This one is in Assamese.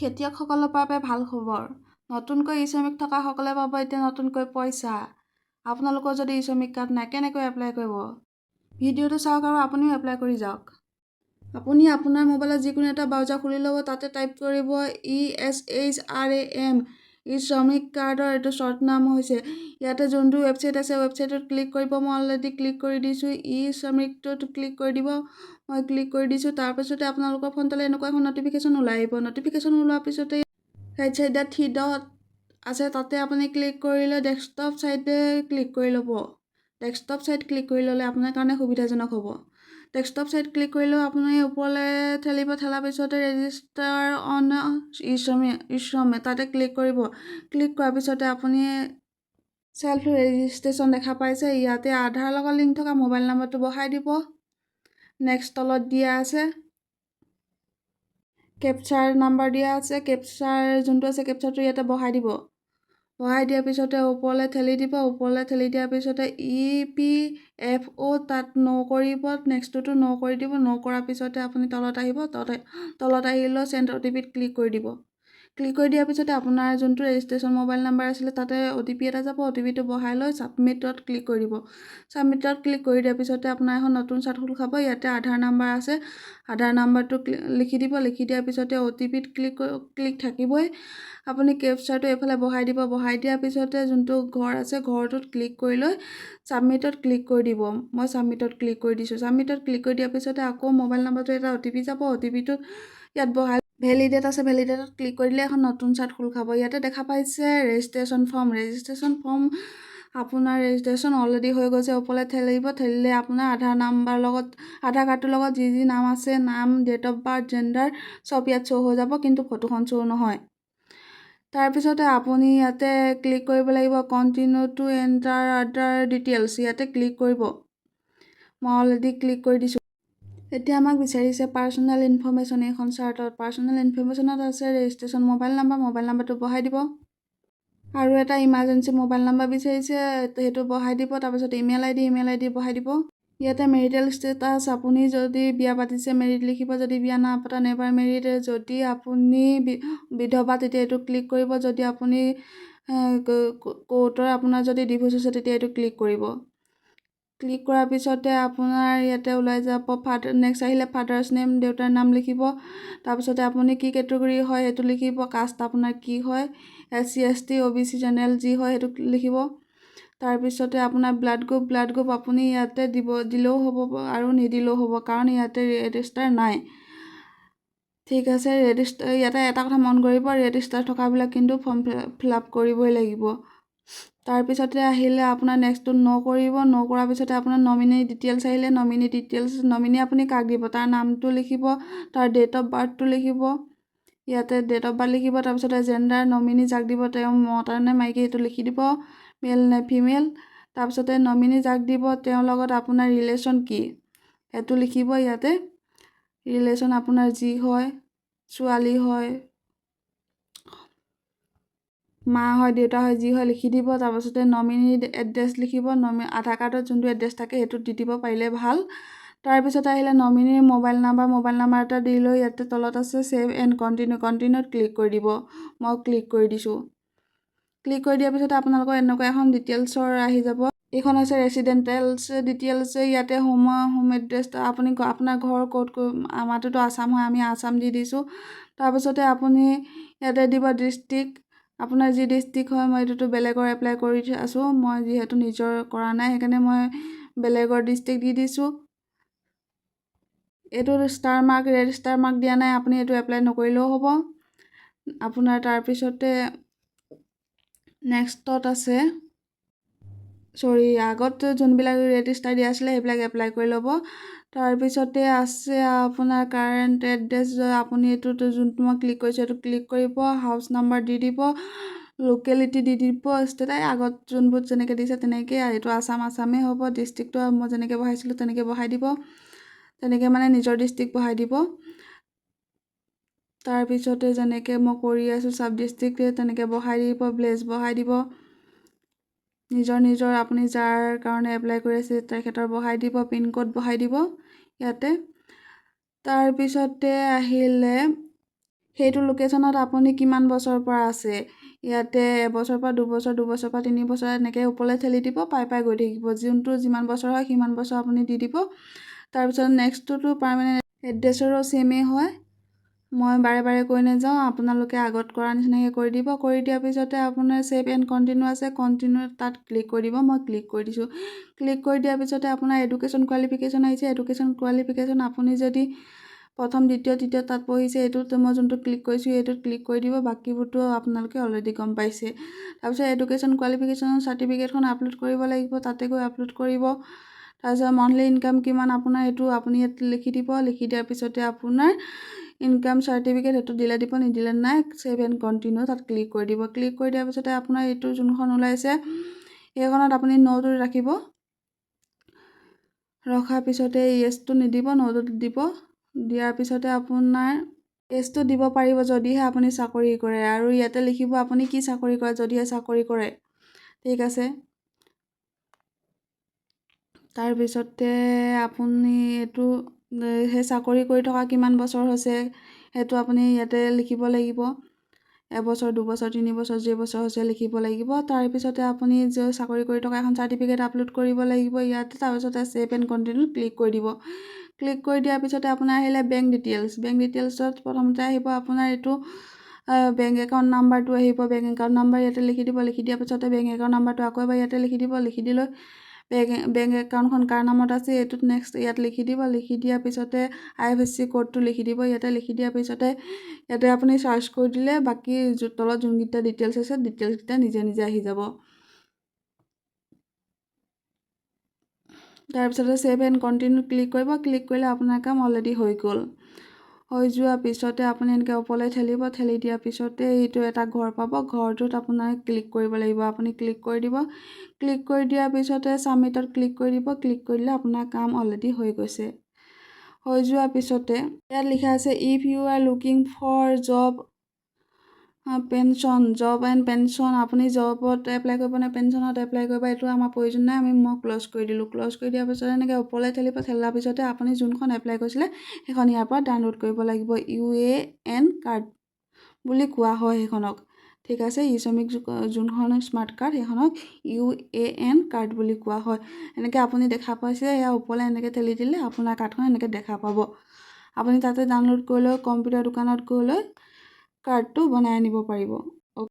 খেতিয়কসকলৰ বাবে ভাল খবৰ। নতুনকৈ ই শ্ৰমিক থকাসকলে পাব এতিয়া নতুনকৈ পইচা। আপোনালোকৰ যদি ই শ্ৰমিক কাৰ্ড নাই, কেনেকৈ এপ্লাই কৰিব? ভিডিঅ'টো চাওক আৰু আপুনিও এপ্লাই কৰি যাওক। আপুনি আপোনাৰ মোবাইলত যিকোনো এটা ব্ৰাউজাৰ খুলি ল'ব। তাতে টাইপ কৰিব ESHRAM। ই শ্ৰমিক কাৰ্ডৰ এইটো শ্বৰ্ট নাম হৈছে। ইয়াতে যোনটো ৱেবছাইট আছে, ৱেবছাইটত ক্লিক কৰিব। মই অলৰেডি ক্লিক কৰি দিছোঁ। ই শ্ৰমিকটোত ক্লিক কৰি দিব। মই ক্লিক কৰি দিছোঁ। তাৰপিছতে আপোনালোকৰ ফোনটোলৈ এনেকুৱা এখন নটিফিকেশ্যন ওলাই আহিব। নটিফিকেশ্যন ওলোৱাৰ পিছতে ৰাইট চাইডত থ্ৰী ডট আছে, তাতে আপুনি ক্লিক কৰি লৈ ডেস্কটপ চাইটে ক্লিক কৰি ল'ব। ডেস্কটপ চাইট ক্লিক কৰি ল'লে আপোনাৰ কাৰণে সুবিধাজনক হ'ব। ডেস্কটপ চাইট ক্লিক কৰিলেও আপুনি ওপৰলৈ ঠেলিব। ঠেলাৰ পিছতে ৰেজিষ্টাৰ অন ই শ্ৰমিক, ই শ্ৰম তাতে ক্লিক কৰিব। ক্লিক কৰাৰ পিছতে আপুনি চেল্ফ ৰেজিষ্ট্ৰেশ্যন দেখা পাইছে। ইয়াতে আধাৰ লগত লিংক থকা মোবাইল নম্বৰটো বহাই দিব। নেক্সট তলত দিয়া আছে, কেপচাৰ নাম্বাৰ দিয়া আছে। কেপচাৰ যোনটো আছে, কেপচাৰটো ইয়াতে বহাই দিব। বহাই দিয়াৰ পিছতে ওপৰলৈ ঠেলি দিব। ওপৰলৈ ঠেলি দিয়াৰ পিছতে ইপিএফঅ' তাত ন' কৰিব। নেক্সটটোতো ন' কৰি দিব। ন' কৰাৰ পিছতে আপুনি তলত আহিব। তলত আহিলেও চেণ্ড অ'টিপিত ক্লিক কৰি দিব। ক্লিক কৰি দিয়াৰ পিছতে আপোনাৰ যোনটো ৰেজিষ্ট্ৰেশ্যন মোবাইল নাম্বাৰ আছিলে, তাতে অ'টিপি এটা যাব। অ'টিপিটো বহাই লৈ ছাবমিটত ক্লিক কৰি দিব। ছাবমিটত ক্লিক কৰি দিয়াৰ পিছতে আপোনাৰ এখন নতুন চাৰ্ট খোল খাব। ইয়াতে আধাৰ নাম্বাৰ আছে, আধাৰ নাম্বাৰটো লিখি দিব। লিখি দিয়াৰ পিছতে অ'টিপিত ক্লিক ক্লিক থাকিবই। আপুনি কেপচাৰটো এইফালে বহাই দিব। বহাই দিয়াৰ পিছতে যোনটো ঘৰ আছে, ঘৰটোত ক্লিক কৰি লৈ ছাবমিটত ক্লিক কৰি দিব। মই ছাবমিটত ক্লিক কৰি দিছোঁ। ছাবমিটত ক্লিক কৰি দিয়াৰ পিছতে আকৌ মোবাইল নাম্বাৰটো এটা অ'টিপি যাব। অ'টিপিটো ইয়াত বহাই ভেলিডেট আছে, ভেলিডেটত ক্লিক কৰি দিলে এখন নতুন চাৰ্ট খোল খাব। ইয়াতে দেখা পাইছে ৰেজিষ্ট্ৰেশ্যন ফৰ্ম। ৰেজিষ্ট্ৰেশ্যন ফৰ্ম, আপোনাৰ ৰেজিষ্ট্ৰেশ্যন অলৰেডি হৈ গৈছে। ওপৰলৈ ঠেলিব। ঠেলিলে আপোনাৰ আধাৰ নাম্বাৰ লগত, আধাৰ কাৰ্ডটোৰ লগত যি যি নাম আছে, নাম, ডেট অফ বাৰ্থ, জেণ্ডাৰ চব ইয়াত শ্ব' হৈ যাব, কিন্তু ফটোখন শ্ব' নহয়। তাৰপিছতে আপুনি ইয়াতে ক্লিক কৰিব লাগিব continue to enter other details। ইয়াতে ক্লিক কৰিব। মই অলৰেডি ক্লিক কৰি দিছোঁ। এতিয়া আমাক বিচাৰিছে পাৰ্চনেল ইনফৰ্মেশ্যন। এইখন চাৰ্টত পাৰ্চনেল ইনফৰ্মেশ্যনত আছে ৰেজিষ্ট্ৰেশ্যন মোবাইল নাম্বাৰ। মোবাইল নাম্বাৰটো বহাই দিব। আৰু এটা ইমাৰ্জেঞ্চি মোবাইল নাম্বাৰ বিচাৰিছে, সেইটো বহাই দিব। তাৰপিছত ইমেইল আইডি, ইমেইল আইডি বহাই দিব। ইয়াতে মেৰিটেল ষ্টেটাছ, আপুনি যদি বিয়া পাতিছে মেৰিড লিখিব। যদি বিয়া নাই পতা, নেভাৰ মেৰিড। যদি আপুনি বিধৱা, তেতিয়া এইটো ক্লিক কৰিব। যদি আপুনি কোৰ্টৰ, আপোনাৰ যদি ডিভোৰ্চ হৈছে, তেতিয়া এইটো ক্লিক কৰিব। ক্লিক কৰাৰ পিছতে আপোনাৰ ইয়াতে ওলাই যাব। ফাদাৰ, নেক্সট আহিলে ফাদাৰ্ছ নেম, দেউতাৰ নাম লিখিব। তাৰপিছতে আপুনি কি কেটেগৰী হয় সেইটো লিখিব। কাষ্ট আপোনাৰ কি হয়, এছচি, এছটি, অ'বিচি, জেনেৰেল যি হয় সেইটো লিখিব। তাৰপিছতে আপোনাৰ ব্লাড গ্ৰুপ। ব্লাড গ্ৰুপ আপুনি ইয়াতে দিব দিলেও হ'ব আৰু নিদিলেও হ'ব, কাৰণ ইয়াতে ৰেজিষ্টাৰ নাই। ঠিক আছে। ৰেজিষ্টাৰ, ইয়াতে এটা কথা মন কৰিব, ৰেজিষ্টাৰ থকাবিলাক কিন্তু ফৰ্ম ফিল আপ কৰিবই লাগিব। তাৰপিছতে আহিলে আপোনাৰ নেক্সটটো ন' কৰিব। ন' কৰাৰ পিছতে আপোনাৰ নমিনী ডিটেইলছ আহিলে। নমিনী ডিটেইলছ, নমিনী আপুনি কাক দিব, তাৰ নামটো লিখিব, তাৰ ডেট অফ বাৰ্থটো লিখিব। ইয়াতে ডেট অফ বাৰ্থ লিখিব। তাৰপিছতে জেণ্ডাৰ, নমিনী যাক দিব তেওঁ মতা নে মাইকী সেইটো লিখি দিব, মেল নে ফিমেল। তাৰপিছতে নমিনী যাক দিব তেওঁৰ লগত আপোনাৰ ৰিলেশ্যন কি সেইটো লিখিব ইয়াতে। ৰিলেশ্যন আপোনাৰ যি হয়, ছোৱালী হয়, মা হয়, দেউতা হয়, যি হয় লিখি দিব। তাৰপাছতে নমিনী এড্ৰেছ লিখিব। আধাৰ কাৰ্ডত যোনটো এড্ৰেছ থাকে সেইটো দি দিব পাৰিলে ভাল। তাৰপিছত আহিলে নমিনীৰ মোবাইল নাম্বাৰ। মোবাইল নাম্বাৰ এটা দি লৈ ইয়াতে তলত আছে ছেভ এণ্ড কণ্টিনিউ, কণ্টিনিউত ক্লিক কৰি দিব। মই ক্লিক কৰি দিছোঁ। ক্লিক কৰি দিয়াৰ পিছত আপোনালোকৰ এনেকুৱা এখন ডিটেইলছৰ আহি যাব। এইখন হৈছে ৰেচিডেণ্টেলছ ডিটেইলছ। ইয়াতে হোম হোম এড্ৰেছ, আপুনি আপোনাৰ ঘৰ ক'ত। আমাৰটোতো আছাম হয়, আমি আছাম দি দিছোঁ। তাৰপিছতে আপুনি ইয়াতে দিব ডিষ্ট্ৰিক্ট, আপোনাৰ যি ডিষ্ট্ৰিক্ট হয়। মই এইটোতো বেলেগৰ এপ্লাই কৰি আছোঁ, মই যিহেতু নিজৰ কৰা নাই, সেইকাৰণে মই বেলেগৰ ডিষ্ট্ৰিক্ট দি দিছোঁ। এইটো star mark, red star mark দিয়া নাই, আপুনি এইটো এপ্লাই নকৰিলেও হ'ব আপোনাৰ। তাৰপিছতে নেক্সটত আছে, চৰি, আগত যোনবিলাক ৰেড ষ্টাৰ দিয়া আছিলে সেইবিলাক এপ্লাই কৰি ল'ব। তাৰপিছতে আছে আপোনাৰ কাৰেণ্ট এড্ৰেছ। আপুনি এইটোত যোনটো মই ক্লিক কৰিছোঁ সেইটো ক্লিক কৰিব। হাউচ নাম্বাৰ দি দিব, লোকেলিটি দি দিব, ষ্টেট আগত যোনবোৰ যেনেকৈ দিছে তেনেকৈ। এইটো আছাম, আছামেই হ'ব। ডিষ্ট্ৰিক্টটো মই যেনেকৈ বহাইছিলোঁ তেনেকৈ বহাই দিব। তেনেকৈ মানে নিজৰ ডিষ্ট্ৰিক্ট বহাই দিব। তাৰপিছতে যেনেকৈ মই কৰি আছোঁ, চাব ডিষ্ট্ৰিক্ট তেনেকৈ বহাই দিব, ভিলেজ বহাই দিব। নিজৰ নিজৰ, আপুনি যাৰ কাৰণে এপ্লাই কৰি আছে তেখেতৰ বহাই দিব, পিনক'ড বহাই দিব ইয়াতে। তাৰপিছতে আহিলে সেইটো লোকেশ্যনত আপুনি কিমান বছৰৰ পৰা আছে। ইয়াতে এবছৰৰ পৰা 2 বছৰ, 2 বছৰৰ পৰা 3 বছৰ, এনেকৈ ওপৰলৈ ঠেলি দিব, পাই পাই গৈ থাকিব। যোনটো যিমান বছৰ হয়, সিমান বছৰ আপুনি দি দিব। তাৰপিছত নেক্সটটোতো পাৰ্মানেণ্ট এড্ৰেছৰো ছেইমেই হয়। মই বাৰে বাৰে কৈ নাযাওঁ, আপোনালোকে আগত কৰা নিচিনাকৈ কৰি দিব। কৰি দিয়াৰ পিছতে আপোনাৰ ছেভ এণ্ড কণ্টিনিউ আছে, কণ্টিনিউ তাত ক্লিক কৰি দিব। মই ক্লিক কৰি দিছোঁ। ক্লিক কৰি দিয়াৰ পিছতে আপোনাৰ এডুকেশ্যন কোৱালিফিকেশ্যন আহিছে। এডুকেশ্যন কোৱালিফিকেশ্যন আপুনি যদি প্ৰথম, দ্বিতীয়, তৃতীয় তাত পঢ়িছে, এইটোত মই যোনটো ক্লিক কৰিছোঁ, এইটোত ক্লিক কৰি দিব। বাকীবোৰতো আপোনালোকে অলৰেডি গম পাইছে। তাৰপিছত এডুকেশ্যন কোৱালিফিকেশ্যনৰ চাৰ্টিফিকেটখন আপলোড কৰিব লাগিব, তাতে গৈ আপলোড কৰিব। তাৰপিছত মন্থলি ইনকাম কিমান আপোনাৰ, এইটো আপুনি ইয়াত লিখি দিব। লিখি দিয়াৰ পিছতে আপোনাৰ ইনকাম চাৰ্টিফিকেট সেইটো দিলে দিব, নিদিলে নাই। ছেভ এণ্ড কণ্টিনিউ তাত ক্লিক কৰি দিব। ক্লিক কৰি দিয়াৰ পিছতে আপোনাৰ এইটো যোনখন ওলাইছে, সেইখনত আপুনি ন'টো ৰাখিব। ৰখাৰ পিছতে য়েছটো নিদিব, ন'টো দিব। দিয়াৰ পিছতে আপোনাৰ য়েছটো দিব পাৰিব, যদিহে আপুনি চাকৰি কৰে। আৰু ইয়াতে লিখিব আপুনি কি চাকৰি কৰে, যদিহে চাকৰি কৰে। ঠিক আছে। তাৰপিছতে আপুনি এইটো সেই চাকৰি কৰি থকা কিমান বছৰ হৈছে, সেইটো আপুনি ইয়াতে লিখিব লাগিব। এবছৰ, 2 বছৰ, 3 বছৰ, যেই বছৰ হৈছে লিখিব লাগিব। তাৰপিছতে আপুনি যে চাকৰি কৰি থকা এখন চাৰ্টিফিকেট আপলোড কৰিব লাগিব ইয়াতে। তাৰপিছতে ছেভ এণ্ড কণ্টিনিউ ক্লিক কৰি দিব। ক্লিক কৰি দিয়াৰ পিছতে আপোনাৰ আহিলে বেংক ডিটেইলছ। বেংক ডিটেইলছত প্ৰথমতে আহিব আপোনাৰ এইটো বেংক একাউণ্ট নাম্বাৰটো আহিব। বেংক একাউণ্ট নাম্বাৰ ইয়াতে লিখি দিব। লিখি দিয়াৰ পিছতে বেংক একাউণ্ট নাম্বাৰটো আকৌ এবাৰ ইয়াতে লিখি দিব। লিখি দিলৈ বেংক একাউণ্টখন কাৰ নামত আছে, এইটোত নেক্সট ইয়াত লিখি দিব। লিখি দিয়াৰ পিছতে আইএফএছচি ক'ডটো লিখি দিব ইয়াতে। লিখি দিয়াৰ পিছতে ইয়াতে আপুনি চাৰ্চ কৰি দিলে বাকী তলত যোনকেইটা ডিটেইলছ আছে, ডিটেইলছকেইটা নিজে নিজে আহি যাব। তাৰপিছতে ছেভ এণ্ড কণ্টিনিউ ক্লিক কৰিব। ক্লিক কৰিলে আপোনাৰ কাম অলৰেডি হৈ গ'ল। হৈ যোৱাৰ পিছতে আপুনি এনেকৈ ওপৰলৈ ঠেলিব। ঠেলি দিয়াৰ পিছতে এইটো এটা ঘৰ পাব। ঘৰটোত আপোনাৰ ক্লিক কৰিব লাগিব। আপুনি ক্লিক কৰি দিব। ক্লিক কৰি দিয়াৰ পিছতে ছাবমিটত ক্লিক কৰি দিব। ক্লিক কৰি দিলে আপোনাৰ কাম অলৰেডি হৈ গৈছে। হৈ যোৱাৰ পিছতে ইয়াত লিখা আছে, "If you are looking for job and pension", আপুনি জবত এপ্লাই কৰিব নে পেঞ্চনত এপ্লাই কৰিব, এইটো আমাৰ প্ৰয়োজন নাই। মই ক্ল'জ কৰি দিলোঁ। ক্ল'জ কৰি দিয়াৰ পিছত এনেকৈ ওপৰলৈ ঠেলিব। ঠেলাৰ পিছতে আপুনি যোনখন এপ্লাই কৰিছিলে, সেইখন ইয়াৰ পৰা ডাউনলোড কৰিব লাগিব। ইউএএন কাৰ্ড বুলি কোৱা হয় সেইখনক। ঠিক আছে। ই শ্ৰমিক যোনখন স্মাৰ্ট কাৰ্ড, সেইখনক ইউএএন কাৰ্ড বুলি কোৱা হয়। এনেকৈ আপুনি দেখা পাইছে, এয়া ওপৰলৈ এনেকৈ ঠেলি দিলে আপোনাৰ কাৰ্ডখন এনেকৈ দেখা পাব। আপুনি তাতে ডাউনলোড কৰি লৈ কম্পিউটাৰ দোকানত গৈ লৈ কাৰ্ডটো বনাই আনিব পাৰিব।